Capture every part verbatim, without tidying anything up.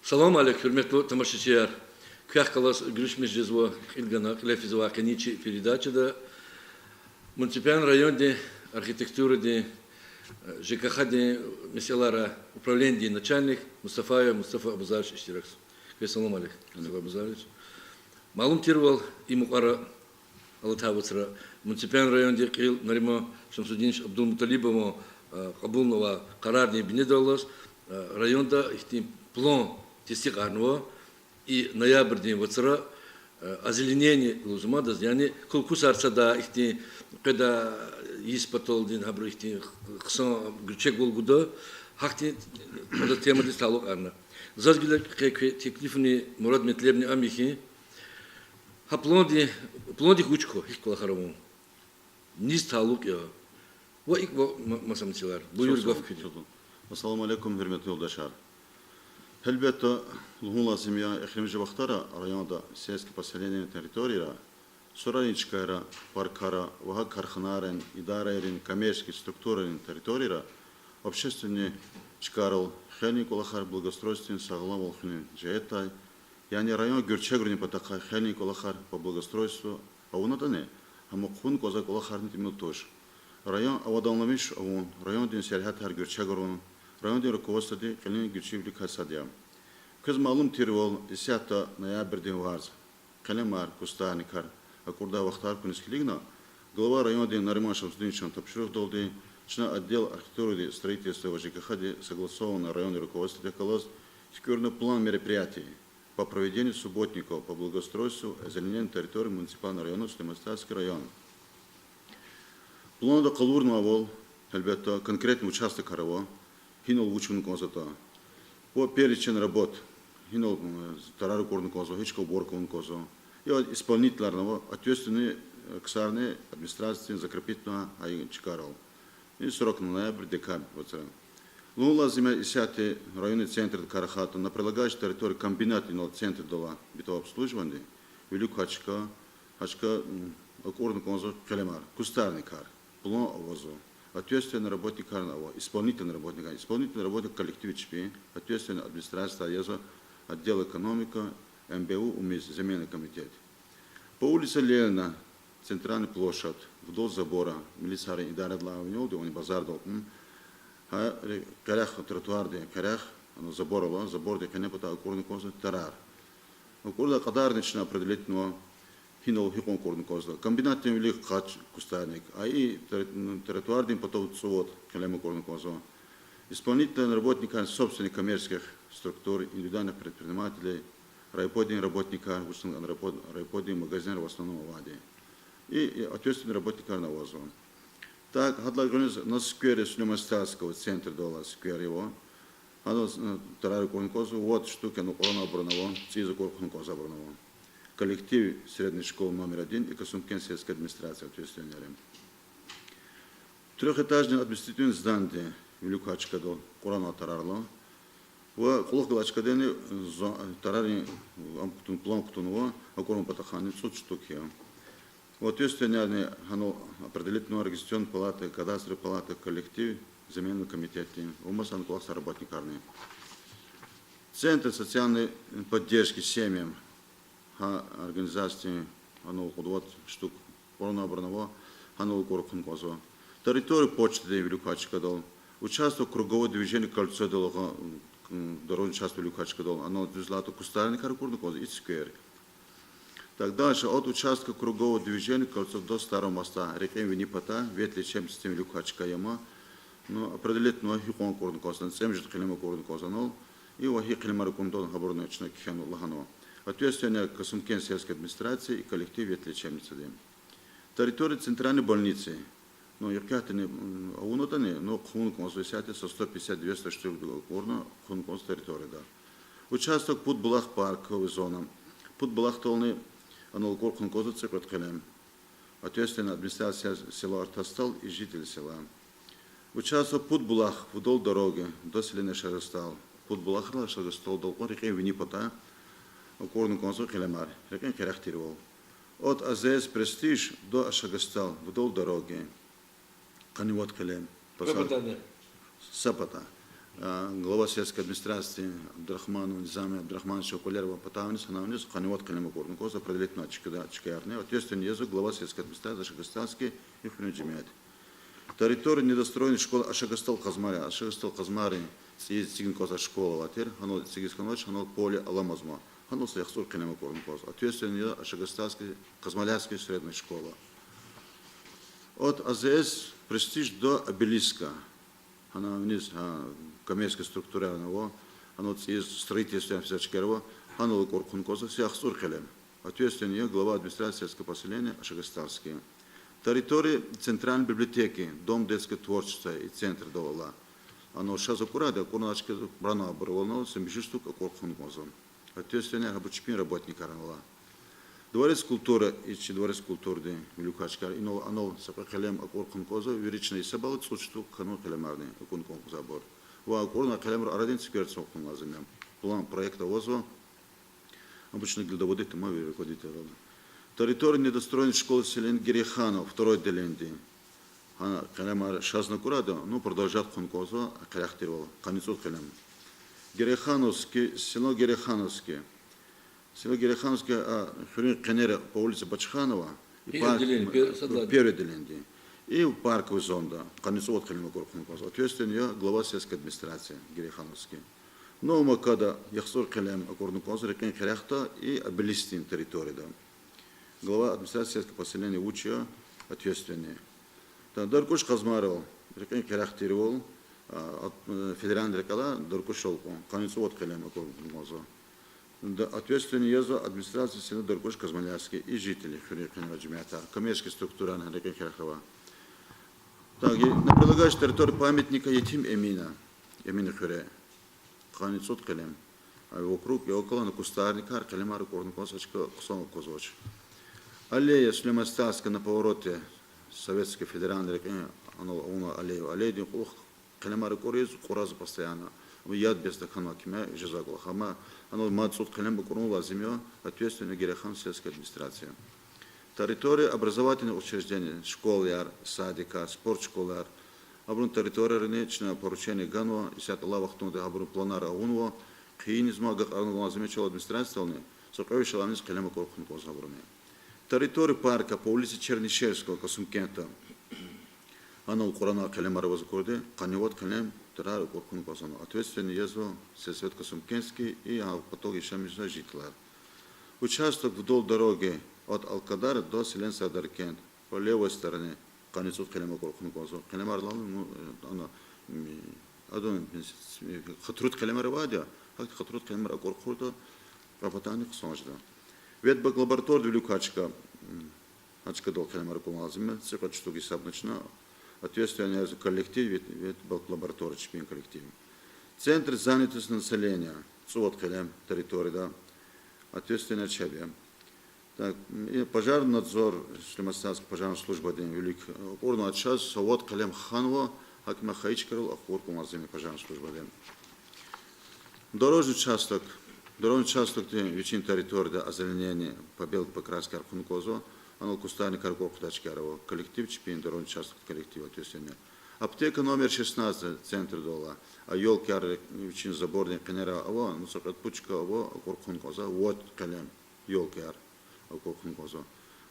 Салам алейк, гьуьрметлу тамашачияр! Квехъ галаз гуьруьшмиш жезва кьил гана кьиле физвай къенин чи передачада муниципальный райондин архитектурадин, э, ЖКХ-дин месэлайрин управленидин начальник Мустафаев Мустафа Абузарович иштиракзава. Квез салам алейк, Мустафа Абузарович. Малум тирвал, и мукьвара алатай вацра муниципальный райондин кьил Нариман Шамсудинович Абдулмуталибован, э, кьабулнавай къарардин бинедаллаз, э, районда ихьтин план тестикьарнава, и ноябрдин вацра, э, озеленение лугьузва мад, яни кул-кусар сада ихьтин къведай йис паталди, гьабуру ихьтин хъсан гуьрчегвал гуда, гьахьтин ада темадиз талукьарна. Заз гила къе квез теклифни мурад-метлебни ам я хьи, гьа пландин, пландик вуч ква, гьикӀ кӀвалахар авун, низ талукь я, ва икӀ ва ма-, маса месэлаяр. Буюр, гаф куьне. Ассаламу алейкум, гьуьрметлу юлдашар! Гьелбетда, лугьун лазим я, эхиримжи вахтара районда сельский поселенийрин территорияра, сурарин чкайра, паркара ва гьакӀ карханайрин, идарайрин, коммерческий структурайрин территорияра общественный чкайрал хейлин кӀвалахар благоустройстводин сагъламвал хуьнин жигьетдай, яни район гуьрчегрунин патахъай хейлин кӀвалахар по благоустройству авунатӀани, амма хъувун кӀанзавай кӀвалахарни тӀимил туш. Район аваданламиш авун, райондин сергьятар гуьрчегрун райондин руководстводин кьилин гуьрчивиликай сад я. Квез малум тирвал, исятда ноябрдин варз къелемар, кустарникар акӀурдай вахтар хьуниз килигна, глава райондин Нариман Шамсудиновичан тапшуругъдалди чна отдел архитектуры, строительства ва ЖКХ-ди согласованно районный руководстводихъ галаз туькӀуьрна план мероприятий по проведению субботников по благоустройству, озеленению территории муниципального района Сулейман-Стальский район. Планда къалурнавайвал, гьелбетда, конкретный участокар ава, гьинал вуч авун кӀанзаватӀа, ва перечень работ, гьинал, м, тарар акӀурна кӀанзава, гьи чка уборка авун кӀанзава, я исполнительарни ава, ответственный, э, ксарни администрациядин закрепитьнава гьа и чкайрал. И срокни ноябрь, декабрь вацра. Лугьун лазим я, исятда районный центрдикай рахайтӀа, на прилегающей территории комбинат инал центрдал алай бытового обслуживания, вилик квай чка, гьа чка, м, акӀурна кӀанзава къелемар, кустарникар, план авазва, ответственный работникарни ава, исполнительный работникар, исполнительный работник коллектив чпи, ответственный администрациядал язва, отдел экономика, МБУ, УМИС, земельный комитет. По улице Ленина, центральный площадь, вдоль забора, милицийрин идарадилай винелди, ани базардал кьван, гьа ре-, къерех, тротуардин къерех, ана забор ала, забордин къене патай акӀурна кӀанзава тарар. АкӀурдай кьадарни чна определитьнава, гьинал гьикьван акӀурна кӀанзава. Комбинатдин вилик къач кустарник, а и тр-, тротуардин патав цӀувад къелем акӀурна кӀанзава. Исполнительный работникар собственный коммерческих структур, индивидуальных предпринимателей, райподин работникар, вучиз лагьайтӀа райпо-, райподин магазинар в основном авайди. И, и ответственный работникарни авазва. Так, гьадалай гуьгъуьниз на сквере Сулейман-Стальского, центрдал алай сквер ава. Гьанал, э, тарар акӀурна кӀанзава, вад штук, яни кьуранвайбурни ава, цӀийиз акӀур хъувун кӀанзавайбурни ава. Коллектив средней школы номер один и Касумкент сельской администрации ответственныйри. Трёхэтажный административный зданиедин вилик квай чкадал кьуранвай тарарал ва кьулухъ галай чкадани, э, зо-, тарарин, ам кутун, план кутунва, акӀурун патахъайни цӀуд штук я. Ответственныйрини гьанал определитьнава: регистрационная палата, кадастровая палата, коллектив земельного комитетдин ва маса кӀвалахзавай работникарни. Центр социальной поддержки семьям, гьа организациядин гьанал кьуд-вад штук кьуранвайбурни ава, гьанал акӀур хъувун кӀанзава. Территория почтадин вилик квай чкадал, участок кругового движения Кольцодал, гьа, м, дорожный часть вилик квай чкадал, гьанал дуьз лагьайтӀа кустарникар акӀурна кӀанзава, и сквер. Так, дальше, от участка кругового движения Кольцо до Старого моста, рекьин вини патай ветлечебницадин вилик квай чка я ам, ну, определитьнава гьикьван акӀурна кӀанзава, цӀемуьжуьд къелем акӀурна кӀанзава анал, и ва гьи къелемар акӀурна кӀанзава, гьабурни чна кхьенва, лагьанва. Ответственный Касумкент сельской администрации и коллектив ветлечебницади. Территория центральной больницы. Ну, икъятни, м, авунатӀани, ну, хъувун кӀанзава исятда со сто пятьдесят, двести штук акӀурна, хъувун кӀанзава территорияда. Участок Пуд Булах, парковая зона. Пуд Булахдални анал акӀур хъувун кӀанзава цӀикьвед къелем. Ответственный администрация села Орта Стал и жители села. Участок Пуд Булах вдоль дороги до селения Шагостал. Пуд Булахрилай Шагосталдал кьван рекьин вини патай акӀурна кӀанзава къелемар, рекьин къерех тирвал. От АЗС Престиж до Шагостал вдоль дороги. Къанни вад къелем. Са патай. А, глава сельской администрации Абдрахманов Низами Абдрахмановича кӀвалера авай патав гьаниз, гьана виниз къанни вад къелем акӀурна кӀанзава, определить авунвай чкада, чкаярни. Ответственный я глава сельской администрации Ашагасталский и хуьруьн жемят. Территория недостроенной школы Ашагастал-Къазмар я. Ашагастал-Къазмарин цӀийиз эцигна кӀанзавай школа авай тир, гьанал эцигиз хьанвач, гьанал поле аламазма. Гьанал са яхцӀур къелем акӀурна кӀанзава. Ответственный я Ашагасталский, Къазмалярский средняя школа. От А З С Престиж до обелиска. Гьана виниз, гьа, коммерческий структураяр ава, гьанал цӀийиз строительство яз физвай чкаяр ава, гьанал акӀур хъувун кӀанзава, са яхцӀур къелем. Ответственный я глава администрации сельского поселения Ашагасталский. Территория центральной библиотеки, дом детского творчества и центрдал ала. Гьанал шаз акӀурайди, акӀурна а чка, бранабур авунал, са муьжуьд штук акӀур хъувун кӀанзава. Ответственный я гьабур чпин работникар ала. Дворец культуры, и чи дворец культурыдин вилик квай чкаяр, инал, анал са кьве къелем акӀур хъувун кӀанзава, вири чна гьисабайла цӀуд штук хьанва къелемарни, акӀур хъувун кӀанзавайбур. Ва акӀурнавай къелемрин арадин цуьквер цун хъувун лазим я. План, проект авазва. Обычно гила доводить авунва вири руководителрал. Территория недостроенной школы селения Герейханово, второй отделениедин. Гьана къелемар шазни акӀурайди, ну, продолжать хъувун кӀанзава, къерехдайвал, къанни цӀуд къелем. Герейхановский, село Герейхановский. Село Герейхановское, а, хуьруьн къенера по улице Бачханова, и парк, первое отделение, и в парковой зонада, къанни цӀувад къелем акӀур хъувун кӀанзава. Ответственный я глава сельской администрации Герейхановский. Новая Макада яхцӀур къелем акӀурна кӀанзава рекьин къерехда и обелискдин территорияда. Глава администрации сельского поселения вуч я, ответственный. Даркуш-Къазмайрал, рекьин къерехдайвал, а, федеральный рекьелай Даркушал кьван, къанни цӀувад къелем акӀур хъувун кӀанзава. Ответственный я за администрация села Даркуш-Къазмалярский и жители хуьруьн къенерай жемятар, коммерческий структурайрин рекьин къерехда авай. Так, и на прилегающей территории памятника Етим Эмина, Эмина хуьре, къанни цӀуд къелем. А вокруг ёлкаяр, кустарникар, къелемар акӀурна кӀанзава, а чка хъсан аквазвач. Аллея Сулейман-Стальского на повороте Советский федеральный рекьин, анал авунвай аллея, аллеядин кьулухъ къелемар акӀуриз кьураз постоянно. Амма яд бес тахьанвай кимя жезвай кӀвалах. Амма анал мад цӀуд къелем акӀурун лазим я, ответственный Герейхан сельская администрация. Территория образовательных учреждений, школаяр, садикар, спортшколаяр, абурун территориярни чна поручение ганва, исятда алай вахтунда абурун планар авунва, хъийиз ма агакьарун лазим я чал администрациядални, са кьве виш лагьаниз къелем акӀур хъувун кӀанзава абуруни. Территория парка по улице Чернышевского, Касымкента. Анал кьурана къелемар аваз акурди, къанни вад къелем тарар акӀур хъувун кӀанзава. Ответственный я за сельсовет Касымкентский и а поток яшамиш жезвай жителар. Участок вдоль дороги от Алкадара до селения Сардаркент, по левой стороне, къанни цӀуд къелем акӀур хъувун кӀанзава. Къелемар лал, ну, э, ана, м, адан, м, хатурун къелемар авайди я, гьахьтин хатурун къелемар акӀур хъувуртӀа, а патани хъсан жеда. Ветбанк лабораториядин вилик квай чка, м, а чкадал къелемар акӀурун лазим я, цӀикьвед штук гьисабна чна, ответственный я за коллектив, вет-, ветбанк лаборатория чпин коллектив. Центр занятости населения, цӀувад къелем территорияда, ответственный я чеб я. Так, и пожарный надзор, Сулейман-Стальский пожарный службадин вилик акӀурнавай чаз са вад къелем ханва, гьакӀ ма хайи чкайрал акӀур хъувун лазим я пожарный службадин. Дорожный участок, дорожный участокдин вичин территорияда озеленение, побелка, покраскаяр хъувун кӀанзава, анал кустарникар акӀур хъувудай чкаяр ава, коллектив чпин дорожный участокдин коллектив ответственный. Аптека номер шестнадцать центрдал ала, а ёлкаяр вичин забордин къенера ава, ну, са кьвед-пуд чка ава, акӀур хъувун кӀанзава, вад къелем ёлкаяр акӀур хъувун кӀанзава.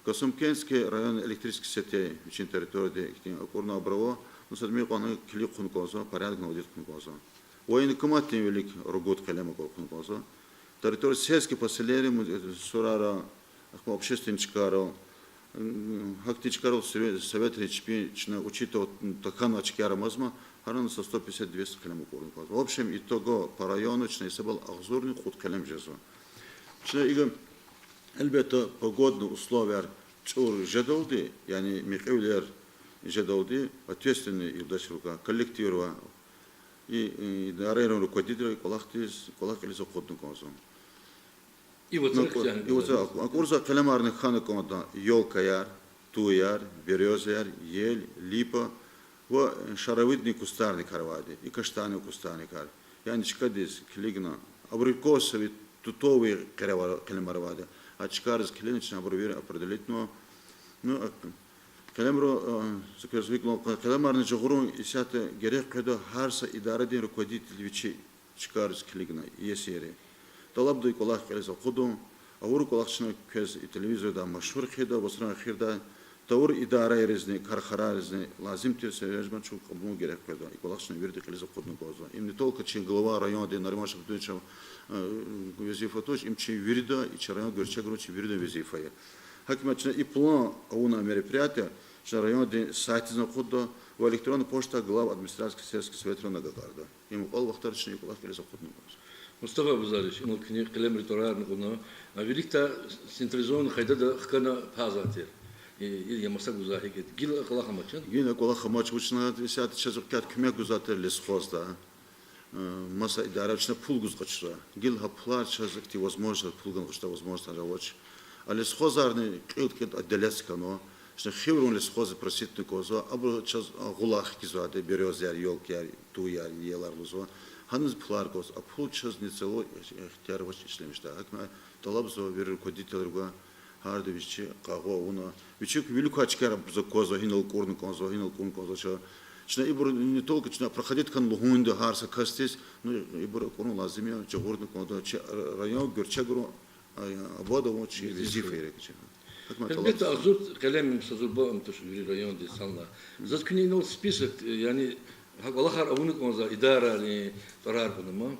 Касымкентский район электрических сетей вичин территорияда ихьтин акӀурнавайбур ава, ну, садми кьванни килиг хъувун кӀанзава, порядок наводить хъувун кӀанзава. Военкоматдин вилик ругуд къелем акӀур хъувун кӀанзава. Территория сельских поселений, м, сурарал, ахпа общественный чкайрал, м, гьахьтин чкайрал сове-, советрин чпи чна учитывать тахьанвай чкаяр амазма, гьаран са сто пятьдесят-двести къелем акӀурун кӀанзава. В общем, итого по району чна гьисабайла агъзурни кьуд къелем жезва. Чна ига, гьелбетда, погодный условияяр чӀур жедалди, яни мекьивилер жедалди, ответственный юлдашар ава, коллективар ава, и, и идарайрин руководителар кӀвалахдиз, кӀвалах кьилиз акъудна кӀанзава. И вацра акӀурзавай къелемарни хьана кӀанда ёлкаяр, туяр, берёзаяр, ель, липа ва шаровидный кустарникар авайди, и каштановый кустарникар. Яни чкадиз килигна абрикосовый, тутовый къере-, къелемар авайди. А чкайриз килигна чна абур вири определитьнава. Ну, а, Къелемру, э, за квез виликан къелемарни жагъурун исятда герек къведа гьар са идарадин руководитель вичи чкайриз килигна иесиери. ТӀалабда и кӀвалах кьилиз акъудун, авур кӀвалах чна квез и телевизордай машгьур хъийида, вацран эхирдай, тавур идарайризни, кархарайризни лазим тир са вежман чун кьабулун герек къведа. И кӀвалах чна вирида кьилиз акъудна кӀанзава. Им не только чи глава районди Нариман Шамсудиновичан, э, везифа туш, им чи вирида, и чи район гуьрчегрин чи виридан везифа я. ГьакӀ хьайила чна и план авуна мероприятие чна райондин сайтдизни акъудда ва электронный почта глав администраций сельских советрин агакьарда. Им кьвал вахтара чна и кӀвалах кьилиз акъудна кӀанзава. Мустафа Абузарыч, инал куьне къелемри тӀварарни кьуна, а виликдай централизованный къайдада хкана пазар тир. И, и я маса гузвай гьикӀ, гила кӀвалах амач, я? Гила кӀвалах амач, вучиз лагьайтӀа исятда чаз куьмек гузвай тир лесхозда. Э, маса идара чна пул гуз къачузва. Гила гьа пулар чаз ихьтин возможность, пул гана къачудай возможность авач. А лесхозарни кьилди-кьилди отделяться хьанва. Чна хиврун лесхозри проситьна кӀанзава, абуру чаз, а, гъула хкизвайди, березаяр, ёлкаяр, туяр, елар лугьузва. Гьаниз пулар гваз, а пул чаз ни цело ихтияр авач ишлемишдай. ГьакӀ хьайила тӀалабзава вири руководителривай, гьарда вичи къагъва авуна, вичик вилик квай чкаяр абуруз аквазва, гьинал кӀурна кӀанзава, гьинал кӀурна кӀанзава ча. Чна ибур не только чна проходить хьана лугьунда гьар са касдиз, ну, ибур акӀурун лазим я, жагъурна кӀанда чи район гуьрчегрин, а, абад авун чи везифа я гьакӀ чна. Гьелбетда, агъзур къелем са зурба ам туш вири райондиз санлай. Заз куьне инал список, яни гьа кӀвалахар авуна кӀанзавай идарайрин тӀварар кьуна ман.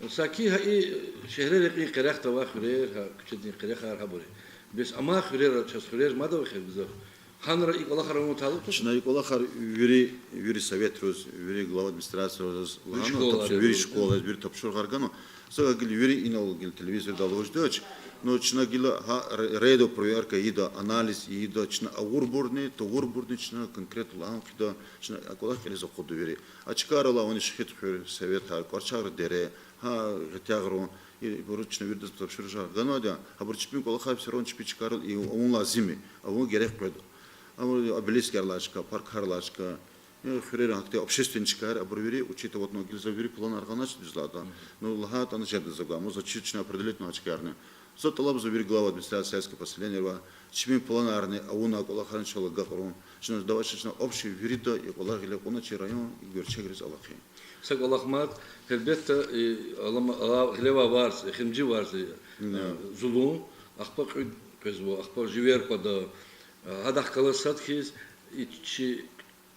Саки гьа и шегьрерин рекьин къерехда авай хуьрер, гьа куьчедин къерехар гьабур я. Бес амай хуьрера чаз хуьрер мад ава эхир гзаф. Гьанра и кӀвалахар авун талукь туш? Чна и кӀвалахар вири, вири советриз, вири глава администрацийриз лагьана, вири школайриз, вири тапшуругъар гана. Са гила вири инал гила телевизордал лугьуз жедач. Ну, чна гила гьа ре-, рейдовая проверка ийида, анализ ийида, чна авурбурни, тавурбурни чна конкретно лагьана хъийида, чна а кӀвалах кьилиз акъудда вири. А чкайрал авани Шихидхуьр, Советар, КӀварчагърин дере, гьа Гъетягърун, ибуруз чна виридаз тапшуругъар ганвайди я, гьабуру чпин кӀвалахар всё равно чпин чкайрал авун лазим я, авун герек къведа. Абур обелискар алай чка, паркар алай чка, э, хуьрерин гьахьтин общественный чкаяр, абур вири учитывать авуна гила за вири планар гъанач дуьз лагьайтӀа. Ну, лагьайтӀани жеда за гвай, амма за чи чна определить авунвай чкаярни. За тӀалабзава вири глава администраций сельских поселенийривай, чпин планарни авуна кӀвалахарни чал агакьарун. Чна давай чна общий вирида и кӀвалах гъиле кьуна чи район гуьрчегриз алахъин. Са кӀвалах мад, гьелбетда, и, алама, ала-, гъилевай варз, эхиримжи варз, э, зулун, ахпа кьуьд къвезва, ахпа живер къведа, э, гьадахъ галаз сад хьиз, и чи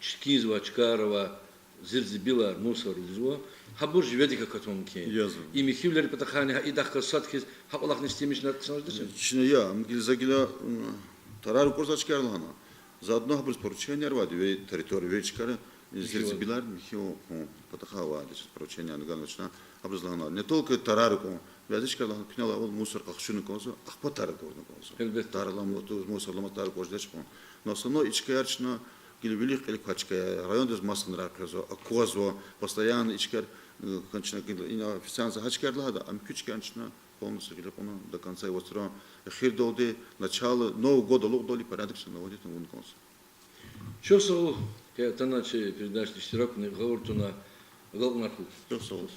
чиркинзавай чкайра авай зирзибилар, мусор лугьузва, гьабур живедик акатун мумкин я. И михьивилерин патахъайни гьа идахъ галаз сад хьиз гьа кӀвалахни истемишна ксанждача? Чна я, ам гила за гила, м, тарар акӀурзавай чкаяр лагьана. Заодно гьабуруз порученияр авайди, вири территория, вири чкайра зирзибилар михьи авун патахъай авайди чаз поручение ганва чна, гьабуруз лагьана. Не только тарар акӀун, бязи чкайра лагьана, куьне авайвал мусор къахчуна кӀанзава, ахпа тарар акӀурна кӀанзава. Тарар алама, мусор алама тарар акӀур жедач кьван. Но основной и чкаяр чна гила вилик-кьилик квай чкаяр, райондиз масанрай къвезва, аквазва, постоянно и чкаяр, э, чна гила ина официально за гьа чкаяр лагьайда, а муькуь чкаярни чна полностью гъиле кьуна до конца и вацран эхирдалди, начало Нового года алукьдалди порядок чна наводить авун кӀанзава. Чухсагъул, къе атана чи передачада иштиракни гъавурда туна, агалкьунар хьухь. Чухсагъул.